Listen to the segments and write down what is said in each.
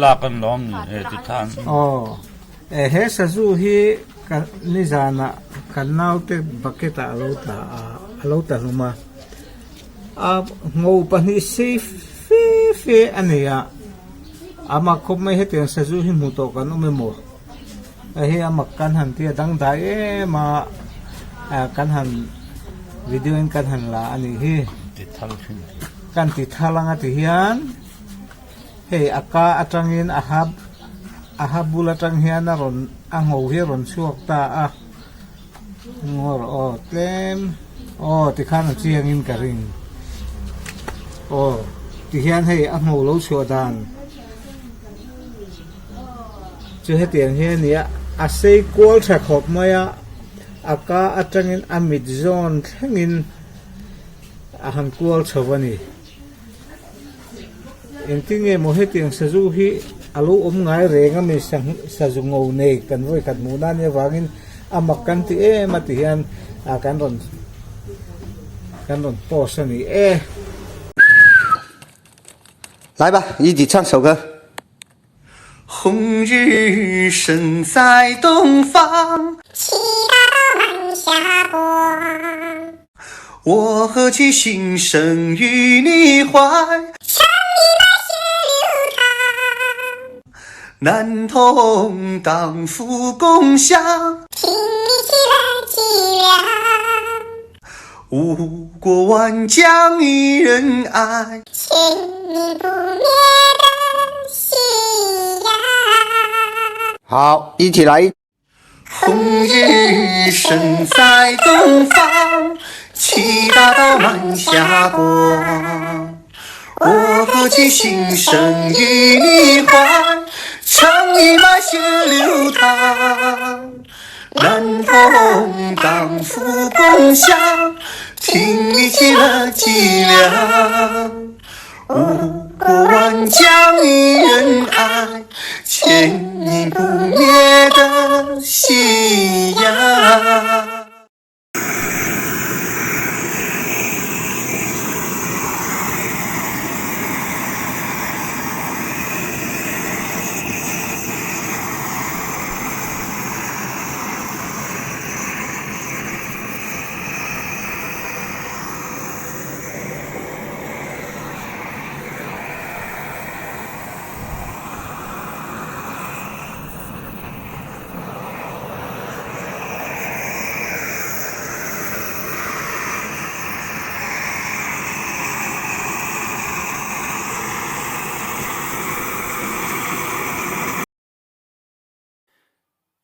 lak an lawm ni he ti than. Aw he sazu hi ka nizanah kan naute bucket ah a lo tla a a lo tla hlum a a ngo pahnih sei fe fe a nei a a mak khawp mai hetiang sazu hi hmu tawh kan awm emaw hei hi a mak kan han tia dangdai em a kan han video in kan han la a nih hi kan ti thal anga ti hian hei a ka atangin a ha a ha bul atang hian a rawn a ngho hi a rawn chhuak ta a ngawr aw tlem aw tikhan a chiang in ka ring aw tihian hei a ngho lo chhuah dan chu hetiang hi a ni a a sei kual tha khawp mai a a ka atangin a mit zawn thlengin a han kual chho a ni. Engtin nge maw hetiang sazu hi a lo awm ngai reng a mi sazu ngo nei kan vawi khat hmuh nan avangin a mak kan ti em a ti hian ah kan rawn kan rawn post a ni e. 来吧， 一起唱首歌。 红日升在东方， 祈祷满霞光。 我何其心生与你怀， 唱一脉血流淌。 南通当福共享， 听你起来凄凉。 五国万将一人爱， 千年不灭的信仰。 好， 一起来。 红日升在东方， 七大道满霞光。 我何其心生与你怀， 唱一脉血流淌。 南风当福共享， 听你起了脊梁。 五国万将一人爱， 千年不灭的信仰。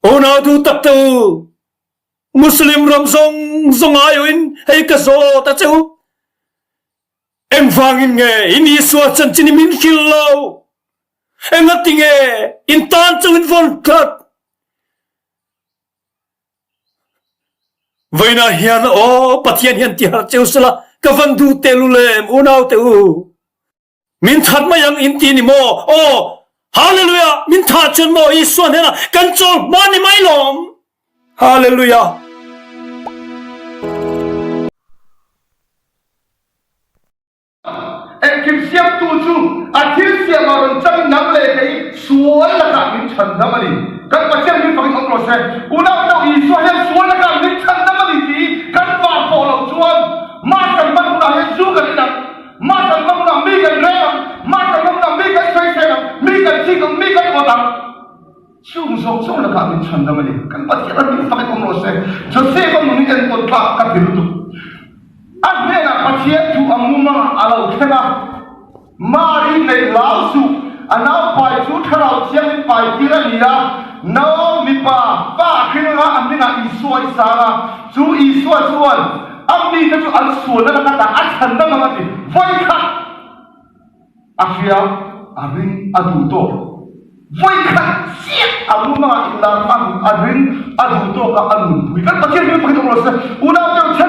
Unau duh tak te u, Muslim ram zong zong aiawh in hei ka zawt a che u. Engvangin nge in Isua chanchin i min hril lo? Engati nge in tan cu in von tlat? Vawiin ah hian aw Pathian hian ti har cheu sela ka van duh te lulem unau te u. Min that mai ang in ti ni maw? Aw Hallelujah min thah cun maw Isua hnenah kan cawl hma ni mai lawm. Hallelujah. Engkim siamtu chu a thil siamah rawn changin nang leh kei sual lakah min chhandam a ni. Kan Pathian min fakin awm rawh se. Unau deuh Isua hian sual lakah min chhandam a ni tih kan vah khawh loh chuan Mass kan hman hunah hian zu kan in ang, Mass kan hman hunah mi kan reng ang, Mass kan hman hunah mi kan sawisel ang, mi kan chik ang, mi kan awt ang. Chung zawng zawng lakah min chhandam a ni. Kan Pathian a min fakin awm rawh se. Joseph-a nun hi entawn tlak ka ti lutuk. A hnenah Pathian thu a mumangah a lo thleng a, Mari neih lau suh, a naupai chu Thlarau Thianghlim pai tir a ni a, nau mipa pa hringa a hmingah Isua i sang a, chu Isua chuan a mite chu an sualna laka tah a chhandam ang a ti. Vawikhat! A hria, a ring, a duh tawk. Vawikhat chiah a mumangah inlar a a ring, a duh tawk a, a nunpui. Kan Pathian hming pakhat awm lo se, unau deuh chhan.